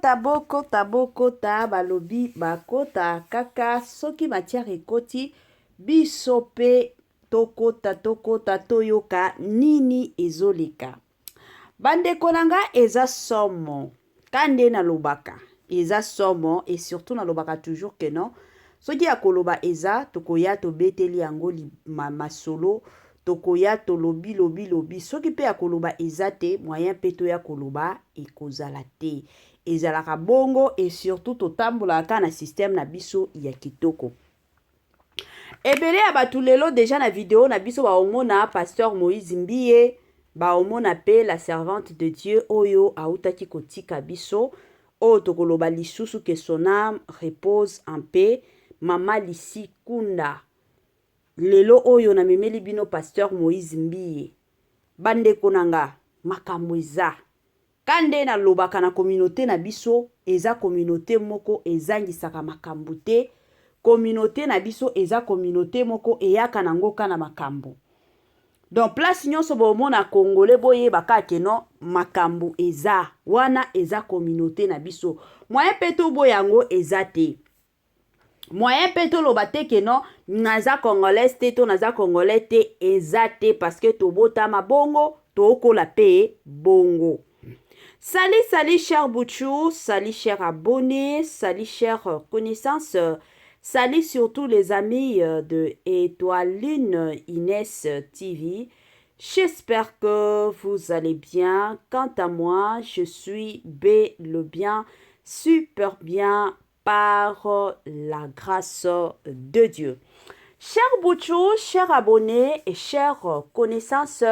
Bokota, bokota, bokota, balobi bakota kaka soki matière ekoti, biso pe tokota, tokota, toyoka nini ezoleka. Bandeko na nga, eza somo ka nde nalobaka, eza somo. Et surtout nalobaka toujours que non, soki ya koloba eza, tokoya tobeteli yango masolo, tokoya tolobi lobi lobi. Soki mpe ya koloba eza te, moyen mpe toya koloba ekozala te. Ezalaka bongo. Et surtout totambolaka kaka na système na biso ya kitoko. Ebele ya bato lelo déjà na video na biso baomona pasteur Moïse Mbiye, baomona mpe la servante de Dieu oyo autaki kotika biso, oyo tokoloba lisusu que son âme repose en paix, mama Lisi Kunda. Lelo oyo namemeli bino pasteur Moïse Mbiye. Bandeko na nga, makambo eza ka nde nalobaka na communauté na biso, eza communauté moko ezangisaka makambo te. Communauté na biso eza communauté moko eyaka nango ka na makambo. Donc place nyonso bomona Congolais, boyeba kaka que non, makambo eza wana, eza communauté na biso. Moyen mpe toboya yango eza te, moyen mpe toloba te que non, naza Congolaise te to naza Congolais te, eza te, parce que tobotama bongo, tokola mpe bongo. Salut, salut, cher Bouchou, salut, cher abonné, salut, cher connaissance, salut surtout les amis de Étoiline Inès TV. J'espère que vous allez bien. Quant à moi, je suis bel et bien, super bien par la grâce de Dieu. Cher Bouchou, cher abonné et chers connaissances,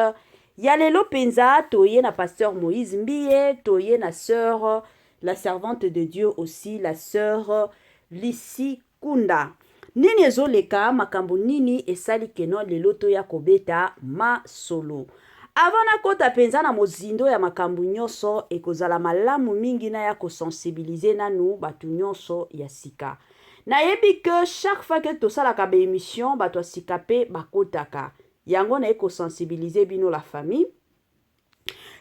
ya lelo mpenza toye na pasteur Moïse Mbiye, toye na sœur, la servante de Dieu aussi, la sœur Lisi Kunda. Nini ezoleka? Makambo nini esali que non, lelo toya kobeta masolo? Avant nakota mpenza na mozindo ya makambo nyonso, ekozala malamu mingi na ya kosensibiliser nanu bato nyonso ya sika. Nayebi que chaque fois que tosalaka baémission, bato ya sika mpe bakotaka. Yango naye kosensibiliser bino, la famille.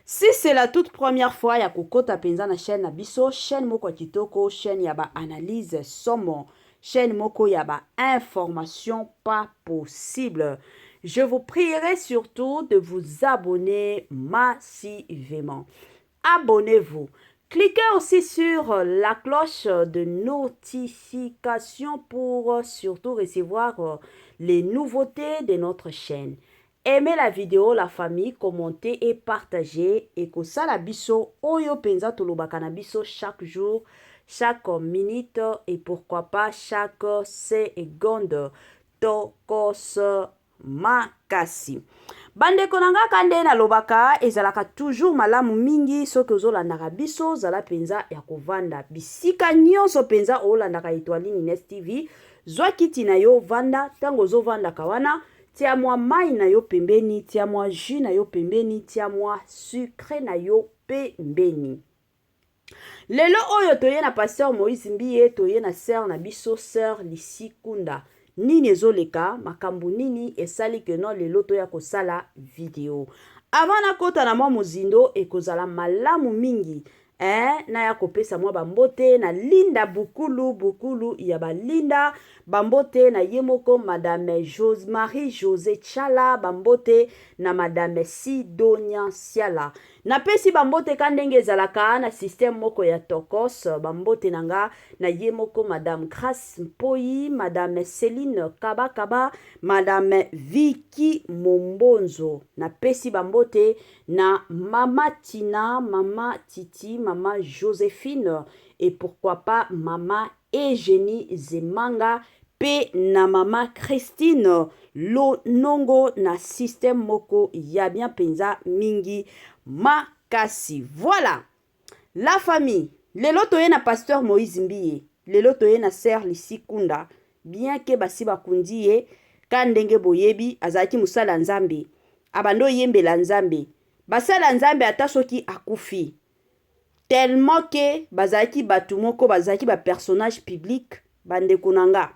Si c'est la toute première fois ya kokota mpenza na chaîne na biso, chaîne moko ya kitoko, chaîne ya baanalyse somo, chaîne moko ya bainformation pas possible, je vous prierai surtout de vous abonner massivement. Abonnez-vous. Cliquez aussi sur la cloche de notification pour surtout recevoir les nouveautés de notre chaîne. Aimez la vidéo, la famille, commentez et partagez. Ekosala biso oyo penza tolobaka na biso chaque jour, chaque minute et pourquoi pas chaque seconde. Tokos makasi. Bandeko na nga, ka nde nalobaka, ezalaka toujours malamu mingi soki ozolandaka biso, ozala mpenza ya kovanda bisika nyonso mpenza olandaka Etoiline Ines TV. Zwa kiti na yo, vanda. Ntango ozovandaka wana, tia mwa mai na yo pembeni, tia mwa jus na yo pembeni, tia mwa sucre na yo pembeni. Lelo oyo toye na pasteur Moïse Mbiye, toye na sœur na biso, sœur Lisi Kunda. Nini ezoleka? Makambo nini esali que non, lelo toya kosala video? Avant nakota na mwa mozindo, ekozala malamu mingi naya kopesa mwa bambote na Linda Bukulu, Bukulu ya balinda. Bambote na ye moko madame Jose, Marie José Chala. Bambote na madame Sidonia Siala. Napesi bambote ka ndenge ezalaka na système moko ya tokos. Bambote na nga na ye moko madame Grace Mpoi, madame Céline Kabakaba, madame Viki Mombonzo. Napesi bambote na mama Tina, mama Titi, mama Joséphine et pourquoi pas mama Eugénie Zemanga mpe na mama Christine Lonongo na système moko ya bien mpenza mingi makasi. Voilà, la famille, lelo toye na pasteur Moïse Mbiye, lelo toye na sœur Lisi Kunda. Bien que basi bakundi ye, ka ndenge boyebi, azalaki mosala ya Nzambe, abandi oyembela Nzambe. Basala ya Nzambe, ata soki akufi, tellement que bazalaki bato moko, bazalaki bapersonnage public. Bandeko na nga.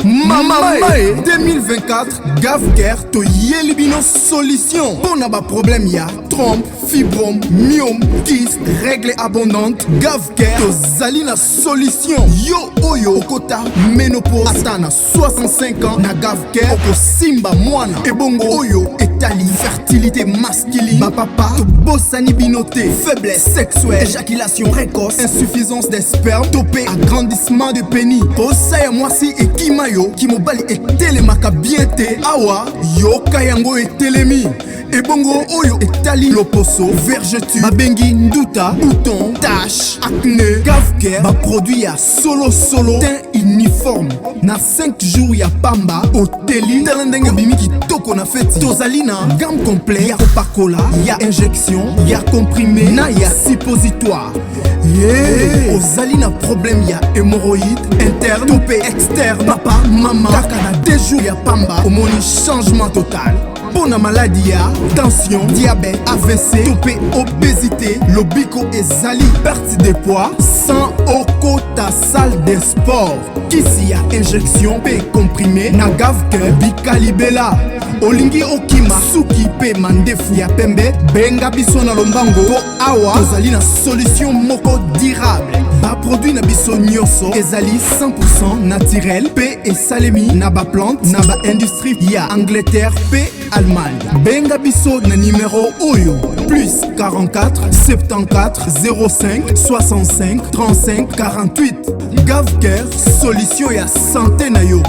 Mama Mae 2024 Gavcare toyeli bino solution mpo na baproblème ya trompe, fibrome, myome, kyste, règle abondante. Gavcare tozali na solution. Yo oyo okota ménopause ata na 65 ans, na Gavcare okosimba mwana. Ebongo oyo etali fertilité masculine, bapapa tobosani bino te. Faiblesse sexuelle, éjaculation précoce, insuffisance des spermes to mpe agrandissement de pénis, posa ya mwasi ekima yo, kimobali etelemaka bien te, awa yoka yango etelemi. Ebongo oyo etali loposo, vergeture babengi nduta, bouton, tache, acné, Gavcare baproduit ya solosolo, teint uniforme na 5 jours ya pamba oteli. Tala ndenge obimi kitoko na feti. Tozali na gamme complet ya kopakola, ya injection, ya comprimé na ya suppositoire. Ye ozali na problème ya hémorroïde interne to mpe externe, papa, mama, kaka na 2 jours ya pamba omoni changement total. Mpo na maladi ya tension, diabète, AVC to mpe obésité, lobiko ezali perte de poids sans okota salle de sport. Kisi ya injection mpe comprimé na Gavcare, bikalibela. Olingi okima suki mpe mandefu ya pembe, benga biso na lombango mpo awa tozali na solution moko durable. Baproduit na biso nyonso ezali 100 naturel mpe esalemi na baplante na baindustrie ya Angleterre mpe Allemagne. Benga biso na nimero oyo: plus 44 74 05 65 35 48. Gavcare, solution ya santé na yo.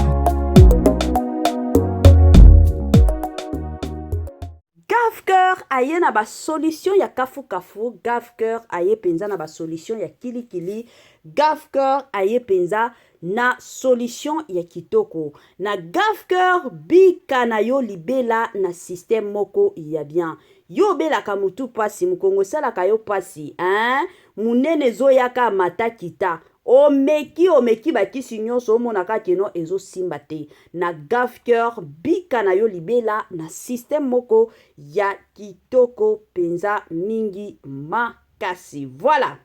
Gavcare aye na basolution ya kafukafu. Gavcare aye mpenza na basolution ya kilikili. Gavcare aye mpenza na solution ya kitoko. Na Gavcare, bika na yo libela na système moko ya bien. Yo obelaka motu mpasi, mokongo esalaka yo mpasi, hein? Monene ezoyaka mata kita, omeki omeki bakisi nyonso, omonaka que non, ezosimba te. Na Gavcare, bika na yo libela na système moko ya kitoko mpenza mingi makasi. Voilà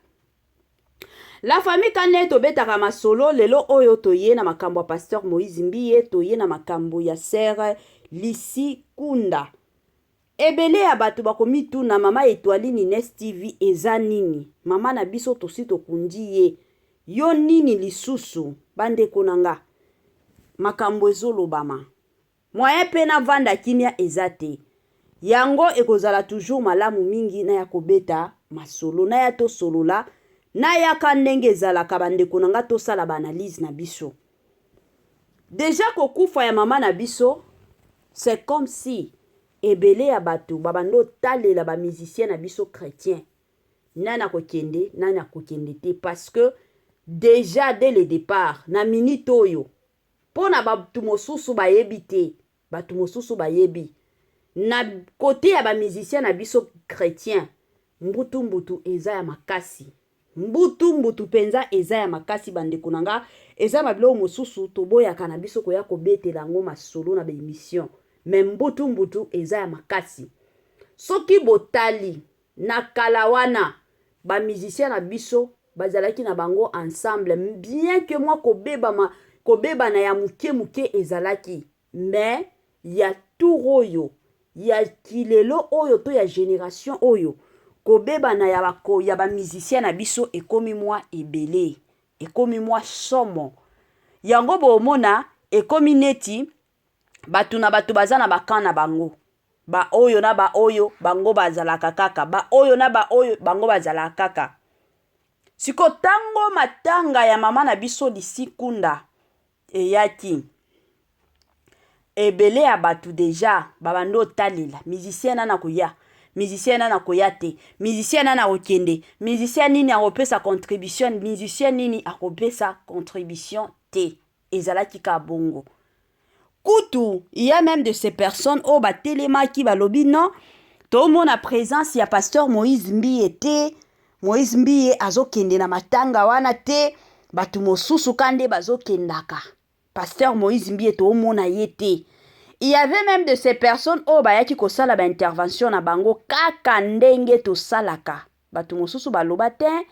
la famille, kane tobetaka masolo. Lelo oyo toye na makambo ya pasteur Moïse Mbiye, toye na makambo ya sœur Lisi Kunda. Ebele ya bato bakomituna: "Mama Etoiline Ines TV, eza nini? Mama na biso tosi tokundi ye, yo nini lisusu?" Bandeko na nga, makambo ezolobama, moyen mpe navanda kimia eza te. Yango ekozala toujours malamu mingi na ya kobeta masolo na ya tosolola nayaka ndenge ezalaka. Bandeko na nga, tosala baanalyse na biso. Déjà kokufa ya mama na biso, c'est comme si ebele ya bato babanda otalela bamusicien na biso chrétien, nani akokende, nani akokende te, parce que déjà dès le départ na minute oyo, mpo na bato mosusu bayebi te, bato mosusu bayebi, na côté ya bamusicien na biso chrétien, mbutu mbutu eza ya makasi, mbutu mbutu mpenza eza ya makasi. Bandeko na nga, eza babiloko mosusu toboyaka na biso koya kobetela yango masolo na baémission, mais mbutu mbutu eza ya makasi. Soki botali na kala wana, bamusicien na biso bazalaki na bango ensemble, bien que mwa kobebama, kobebana ya moke moke ezalaki, mais ya tour oyo ya kilelo oyo to ya génération oyo, kobebana ya bamusicien na biso ekomi mwa ebele, ekomi mwa somo. Yango bomona ekomi neti bato na bato baza na bakamp na bango, baoyo na baoyo bango bazalaka kaka, baoyo na baoyo bango bazalaka kaka. Siko ntango matanga ya mama na biso Lisi Kunda eyaki, ebele ya bato déjà babandi otalela musicien nani akoya, musicien nani akoya te, musicien nani akokende, musicien nini akopesa contribution, musicien nini akopesa contribution te. Ezalaki ka bongo. Kutu il y a même de ces personnes oyo batelemaki, balobi: "Non, tomona présence ya pasteur Moïse Mbiye te. Moïse Mbiye azokende na matanga wana te, bato mosusu ka nde bazokendaka, pasteur Moïse Mbiye toomona ye te." Il y avait même de ces personnes oyo bayaki kosala baintervention na bango kaka ndenge tosalaka. Bato mosusu baloba te: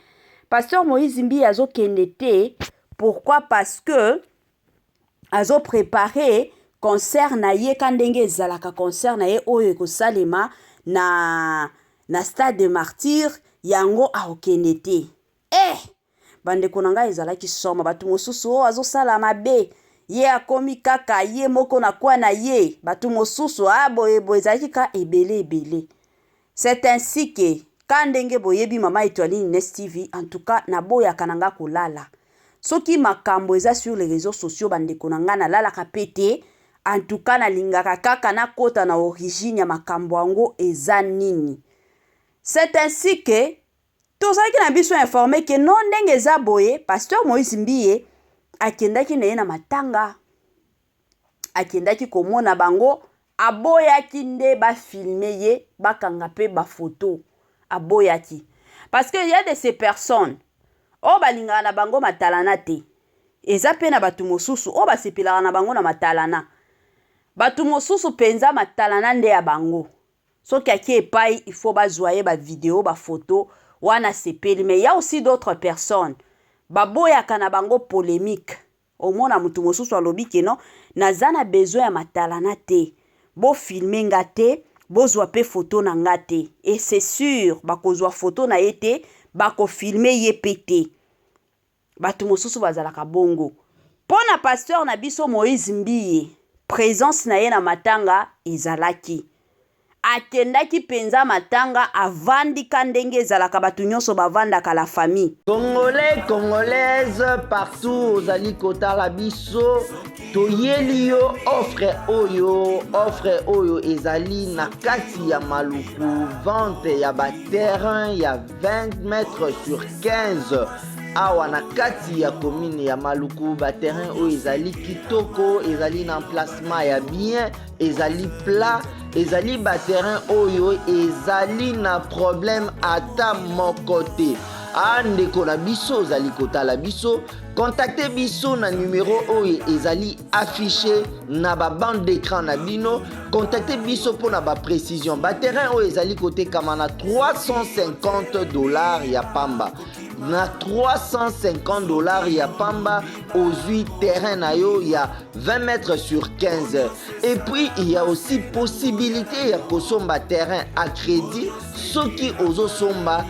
"Pasteur Moïse Mbiye azokende te. Pourquoi? Parce que Azo preparer concert na ye ka ndenge ezalaka concert na ye oyo ekosalema na na stade de martyr yango akokende te. Eh! Bandeko na ngai ezalaki somo, bato mosusu oyo oh, azosala mabe ye akomi kaka ye moko na kwa na ye, bato mosusu ah boye boye, ezalaki ka ebele ebele. C'est ainsi que ka ndenge boyebi mama Etoiline Ines TV, en tout cas naboyaka na nga kolala. Soki makambo eza sur les réseaux sociaux bandeko na nga nalalaka pe te, en tout cas nalingaka kaka nakota na origine ya makambo yango eza nini. C'est ainsi que tozalaki na biso informe que non ndenge eza boye pasteur Moïse Mbiye akendaki na ye na matanga akendaki komona bango aboyaki nde ba filme ye bakanga pe ba photo aboyaki parce que ya de ces personnes oyo balingaka na bango matalana te eza pe na bato mosusu oyo basepelaka na bango na matalana bato mosusu mpenza matalana nde ya bango soki ake epai il faut bazwa ye ba video ba photo wana asepeli mais ya aussi d'autres personnes baboyaka na bango polemique Omona mutu mosusu alobi que non naza na besoin ya matalana te, bo filmer nga te, bozua pe photo na nga te et c'est sur bakozua photo na ye te, bako filmer ye pe te. Batu mosusu bazalaka bongo. Pona pasteur na biso Moïse Mbiye, presence na ye na matanga ezalaki. Akendaki penza matanga avandi ka ndenge ezalaka batu nionso bavandaka la famille. Congolais congolaise partout ozali kotala biso toyeli yo offre oyo offre oyo ezali na kati ya maluku vente ya ba terrain ya 20 mètres sur 15 awa na kati ya commune ya maluku ba terrain oyo ezali kitoko ezali na emplacement ya bien ezali plat ezali ba terrain oyo ezali na problème ata moko te a ndeko na biso ozali kotala biso contacte biso na numero oyo ezali affiché na ba bande d'écran na bino contacte biso mpo na ba précision ba terrain oyo ezali kotekama na 350 dollars ya pamba na 350 dollars ya pamba ozwi terrain na yo ya 20 mètres sur 15 et puis il y a aussi possibilité ya kosomba terrain à crédit soki ozosomba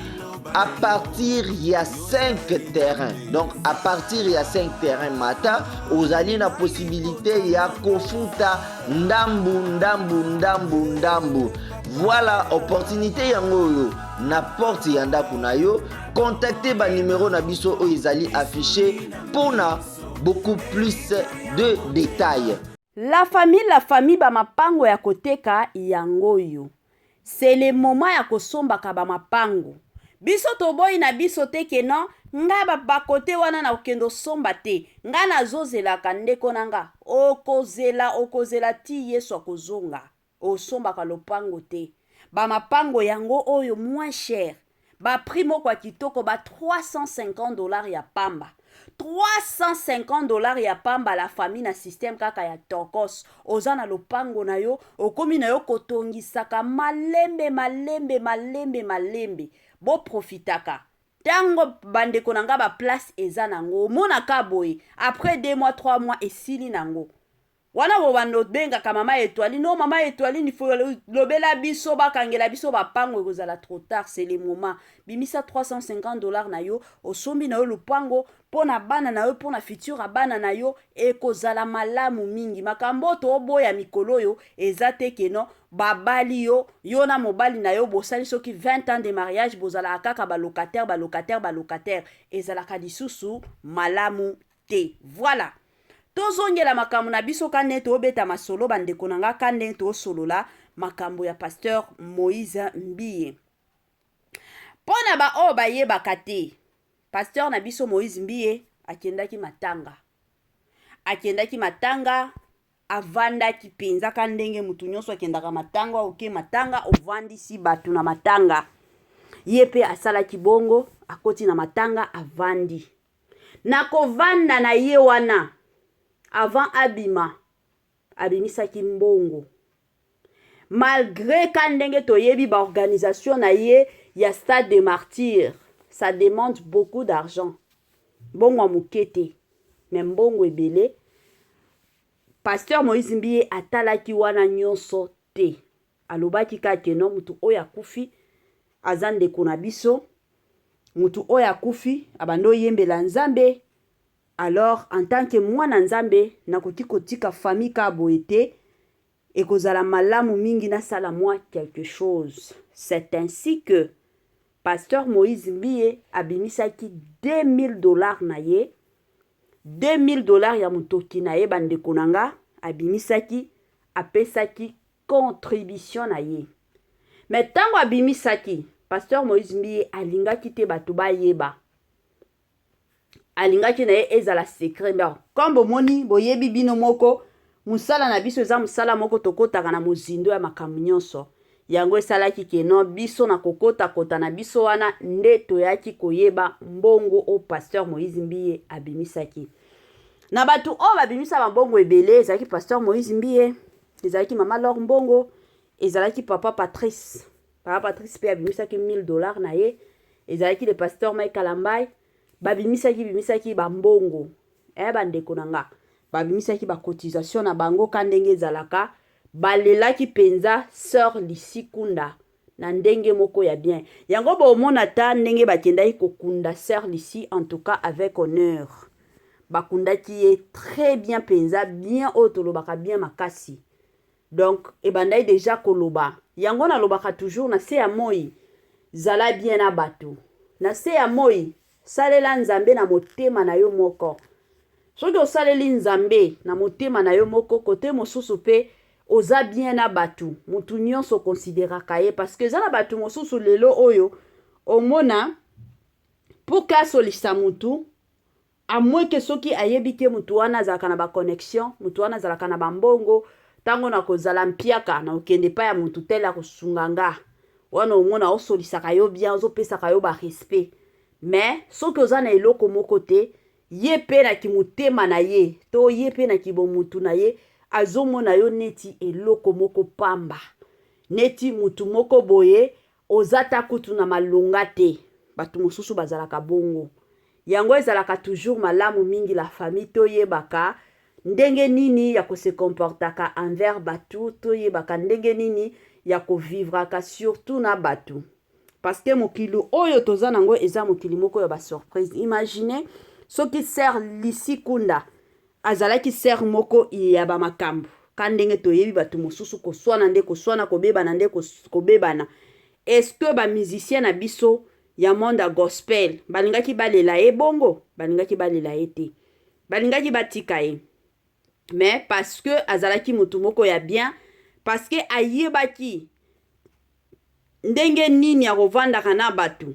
à partir ya 5 terrain donc à partir ya 5 terrain mata ozali na possibilité ya kofuta ndambu ndambu ndambu ndambu voilà opportunité yango oyo na porte ya ndako na yo contacte banimero na biso oyo ezali affiché mpona beaucoup plus de détails. La famille la famille ba mapango ya koteka yango oyo c'est le moment ya kosombaka ba mapango biso toboyi na biso te ke non nga ba ba kote wana na kokende osomba te nga nazozelaka ndeko na nga okozela okozela ti yesu akozonga Osombaka lopango te. Ba mapango yango oyo moins cher. Ba prix moko ya kitoko ba 350 dollars ya pamba. 350 dollars ya pamba la famille na système kaka ya tokos. Oza na lopango na yo, okomi na yo kotongisaka malembe malembe malembe malembe. Bo profitaka. Tango bandeko na nga ba place eza nango omonaka boye après 2 mois 3 mois esili nango. Wana bobanda obengaka mama etoiline oh mama etoiline faut lobela biso bakangela biso bapango ekozala trop tard c'est le moment bimisa 350 dollars na yo osombi na yo lupango mpo na bana na yo mpo na futur ya bana na yo ekozala malamu mingi makambo oyo toboya mikolo oyo eza te keno babali yo yo na mobali na yo bosali soki 20 ans de mariage bozalaka kaka balocataire balocataire balocataire ezalaka lisusu malamu te voilà Tozongela makambo na biso ka ndenge tobeta masolo ba ndeko na nga ka ndenge tosolola makambo ya pasteur Moïse Mbiye. Mpo na ba oyo bayebaka te, pasteur na biso Moïse Mbiye akendaki matanga. Akendaki matanga avandaki mpenza ka ndenge moto nyonso akendaka matanga, oke matanga ovandisi bato na matanga. Ye mpe asalaki bongo, akoti na matanga avandi. Na kovanda na ye wana avant abima abimisaki mbongo malgre ka ndenge toyebi ba organisation na ye ya stade de martyr ça demande beaucoup d'argent mbongo ya moke te mais mbongo ebele. Pasteur Moïse Mbiye atalaki wana nyonso te. Alobaki kaka que non, mutu oyo akufi aza ndeko na biso, mutu oyo akufi abandi oyembela Nzambe, alors en tant que mwana Nzambe nakoki kotika famille kaka boye te, ekozala malamu mingi nasala mwa quelque chose. C'est ainsi que Pasteur Moïse Mbiye abimisaki 2000 $ na ye, 2000 $ ya motoki na ye, bandeko na nga, abimisaki, apesaki contribution na ye. Mais ntango abimisaki, Pasteur Moïse Mbiye alingaki te bato bayeba, alingaki na ye ezala secret. Mais comme bomoni, boyebi bino moko, mosala na biso eza mosala moko tokɔtaka na mozindo ya makambo nyonso. Yango esalaki que non, biso na kokɔtakɔta na biso wana nde toyaki koyeba mbongo oyo Pasteur Moïse Mbiye abimisaki. Na bato oyo babimisa bambongo ebele, ezalaki Pasteur Moïse Mbiye, ezalaki Mama Lor Mbongo, ezalaki Papa Patrice. Papa Patrice mpe abimisaki 1000 $ na ye, ezalaki le pasteur Mike Kalambai. Babimisaki bimisaki bambongo, bandeko na nga, babimisaki bacotisation na bango ka ndenge ezalaka. Balelaki mpenza Sœur Lisi Kunda na ndenge moko ya bien. Yango bomona ta ndenge bakendaki kokunda Sœur Lisi, en tout cas avec honneur. Bakundaki ye très bien mpenza, bien oyo tolobaka bien makasi. Donc ebandaki déjà koloba yango. Nalobaka toujours, na se ya moi, zala bien na bato. Na se ya moi, salela Nzambe na motema na yo moko. Soki osaleli Nzambe na motema na yo moko, kote mosusu mpe oza bien na bato, motu nyonso okonsideraka ye. Parce que eza na bato mosusu lelo oyo omona, pour que asolisa motu, amweke soki ayebi ke motu wana azalaka na baconnexion, motu wana azalaka na bambongo, ntango na kozala mpiaka na kokende epai ya motu tel, akosunga nga wana, omona osolisaka yo bien, ozopesaka yo barespect. Mais soki oza na eloko moko te, ye mpe na kimotema na ye to ye mpe na kibomutu na ye, azomona yo neti eloko moko pamba, neti mutu moko boye oza ta kutu na malonga te. Bato mosusu bazalaka bongo. Yango ezalaka toujours malamu mingi, la famille, toyebaka ndenge nini ya kose comportaka envers bato, toyebaka ndenge nini ya kovivraka surtout na bato, parce que mokili oyo toza nango eza mokili moko ya basurprise. Imagine soki Sœur Lisi Kunda azalaki sœur moko ya bamakambo ka ndenge toyebi bato mosusu, koswana nde koswana, kobebana nde kobebana, est-ce que bamusicien na biso ya monde ya gospel balingaki balela ye bongo? Balingaki balela ye te, balingaki batika ye. Mais parce que azalaki motu moko ya bien, parce que ayebaki ndenge nini ya kovandaka na bato,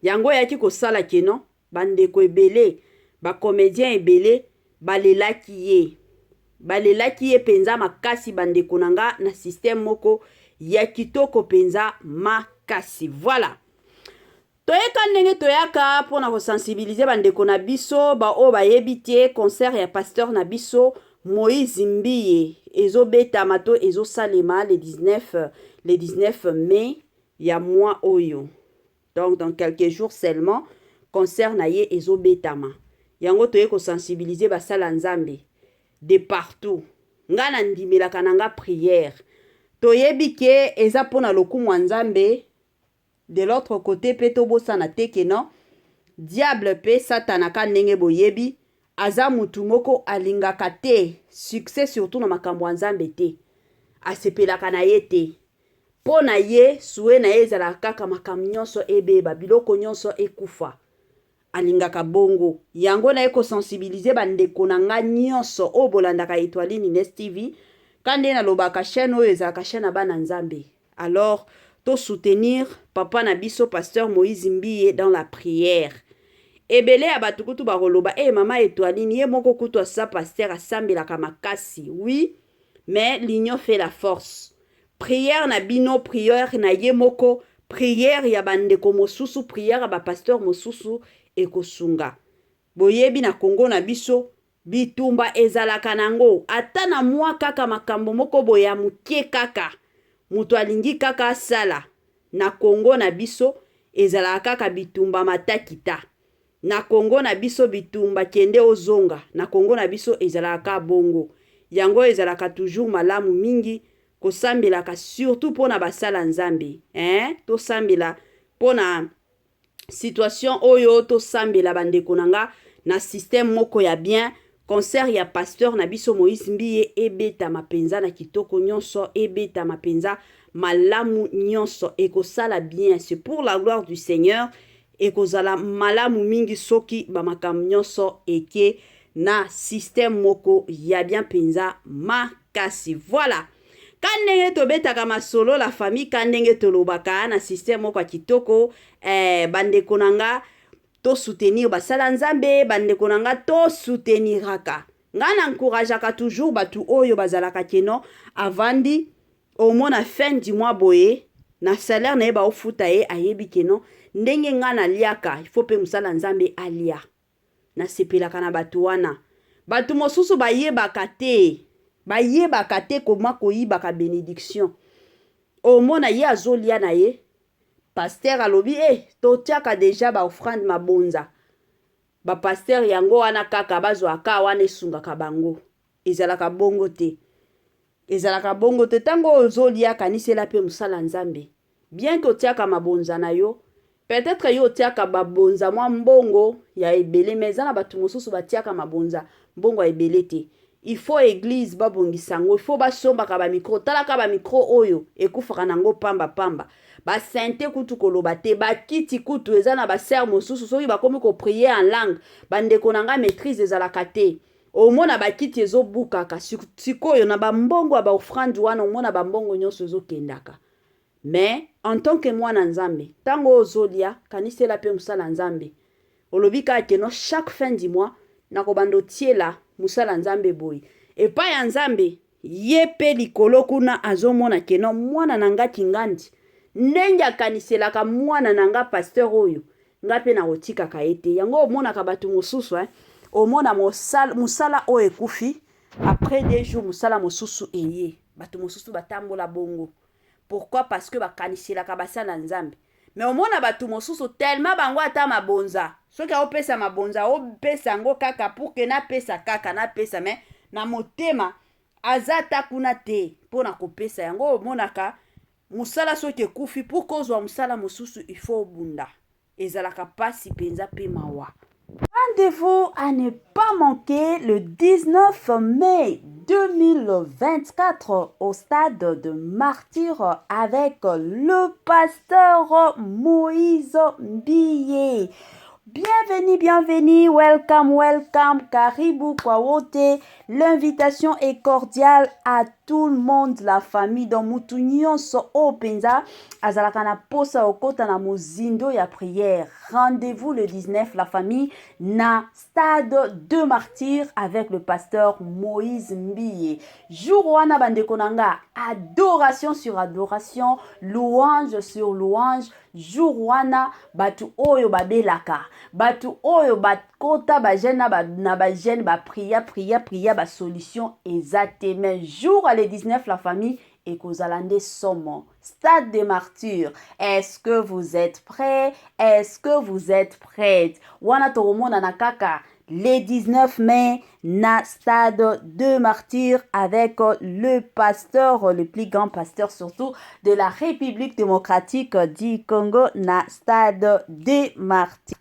yango eyaki kosala que non, bandeko ebele, bacomédien ebele balelaki ye, balelaki ye mpenza makasi, bandeko na nga, na système moko ya kitoko mpenza makasi. Voilà, toyeka ndenge toyaka mpona kosensibiliser bandeko na biso baoyo bayebi te. Concert ya pasteur na biso Moïse Mbiye ezobetama to ezosalema le 19, le 19 mai ya mois oyo, donc dans quelques jours seulement, concert na ye ezobetama. Yango toye kosensibiliser basala Nzambe de partout. Nga na ndimelaka na nga prière, toyebi ke eza mpona lokumu ya Nzambe. De l'autre côté mpe, tobosana te que non, diable mpe Satana ka ndenge boyebi, aza mutu moko alingaka te succès, surtout na makambo ya Nzambe te. Asepelaka na ye te. Mpo na ye, souhait na ye ezalaka kaka makambo nyonso ebeba, biloko nyonso ekufa, alingaka bongo. Yango naye kosensibiliser bandeko na nga nyonso oyo bolandaka Etoile Nines TV. Ka nde nalobaka, chaîne oyo ezalaka chaîne ya bana Nzambe. Alors tosoutenir papa na biso pasteur Moïse Mbiye dans la prière. Ebele ya bato kutu bakoloba: "E mama Etoiline, ye moko kutu asa pasteur, asambelaka makasi." Oui, mais l'union fait la force. Prière na bino, prière na ye moko, prière ya bandeko mosusu, prière ya bapasteur mosusu ekosunga. Boyebi, na Kongo na biso, bitumba ezalaka nango ata na mwa kaka makambo moko boye ya moke kaka moto alingi kaka asala. Na Kongo na biso ezalaka kaka bitumba matakita. Na Kongo na biso, bitumba kende ozonga. Na Kongo na biso ezalaka bongo. Yango ezalaka toujours malamu mingi kosambelaka surtout mpo na basala Nzambe, eh? Tosambela mpo na situation oyo, tosambela bandeko na nga na système moko ya bien. Concert ya pasteur na biso Moïse Mbiye ebetama mpenza na kitoko nyonso, ebetama mpenza malamu nyonso, ekosala bien, c'est pour la gloire du Seigneur. Ekozala malamu mingi soki bamakambo nyonso eke na système moko ya bien mpenza makasi. Voilà ka ndenge tobetaka masolo, la famille, ka ndenge tolobaka na système moko ya kitoko. Bandeko na nga, tosoutenir basala Nzambe. Bandeko na nga, tosouteniraka. Nga na encourageaka toujours bato oyo bazalaka que non, avandi, omona fin du mois boye na salaire na ye baofuta ye, ayebi que non, ndenge nga naliaka, il faut mpe mosala Nzambe alia. Nasepelaka na bato wana. Bato mosusu bayebaka te, bayebaka te koma koyibaka bénédiction. Omona ye azolia na ye, pasteur alobi e totiaka déjà baoffrande, mabonza. Bapasteur yango wana kaka bazwaka wana, esungaka bango. Ezalaka bongo te, ezalaka bongo te. Ntango ozolia, kanisela mpe mosala Nzambe. Bien que otiaka mabonza na yo, peut-être yo otiaka babonza mwa mbongo ya ebele, mais eza na bato mosusu batiaka mabonza mbongo ya ebele te. Il faut église babongisa yango, il faut basombaka bamicro. Talaka bamicro oyo ekufaka nango pambapamba, basynthé kutu koloba te, bakiti kutu. Eza na basœur mosusu, soki bakomi koprier en langue, bandeko na ngai, maîtrise ezalaka te. Omona bakiti ezobukaka. Sikoyo na bambongo ya baoffrande wana, omona bambongo nyonso ezokendaka. Mais en tant que mwana Nzambe, ntango ozolia, kanisela mpe mosala Nzambe. Olobi kaka que non, chaque fin du mois nakobanda otiela mosala Nzambe boye. Epai ya Nzambe, ye mpe likolo kuna azomona que non, mwana na nga kingandi, ndenge akaniselaka mwana na nga pasteur oyo, nga mpe nakotikaka ye te. Yango omonaka bato mosusu, eh? Omona mosala oyo ekufi, après 2 jours mosala mosusu eye. Bato mosusu batambola bongo. Pourquoi? Parce que bakaniselaka basala Nzambe. Mais omona bato mosusu, tellement bango ata mabonza, soki aopesa mabonza, opesa yango kaka pour que napesa, kaka napesa, mais na motema aza ata kuna te mpo na kopesa yango. Omonaka mosala soki ekufi, pour kozwa mosala mosusu, il faut obunda. Ezalaka mpasi mpenza mpe mawa. Rendez-vous à ne pas manquer le 19 mai 2024 au stade de Martyr avec le pasteur Moïse Mbiye. Bienvenue, bienvenue, welcome, welcome, karibu kwa wote. L'invitation est cordiale à tout le monde, la famille. Donc mutu nyonso oyo mpenza azalaka na posa okota na mozindo ya prière. Rendez-vous le 19, la famille, na stade de Martyr avec le pasteur Moïse Mbiye. Jour wana, bandeko na nga, adoration sur adoration, louange sur louange. Jour wana, bato oyo babelaka, bato oyo bakota bajeûne na bajeûne, baprier, prier, prier, basolution eza te, mais jour le 19, la famille, ekozala nde somo. Stade de Martyr, est-ce que vous êtes prêts? Est-ce que vous êtes prête? Wana tokomonana kaka le 19 mai na stade de Martyr avec le pasteur, le plus grand pasteur surtout de la République démocratique du Congo, na stade de Martyr.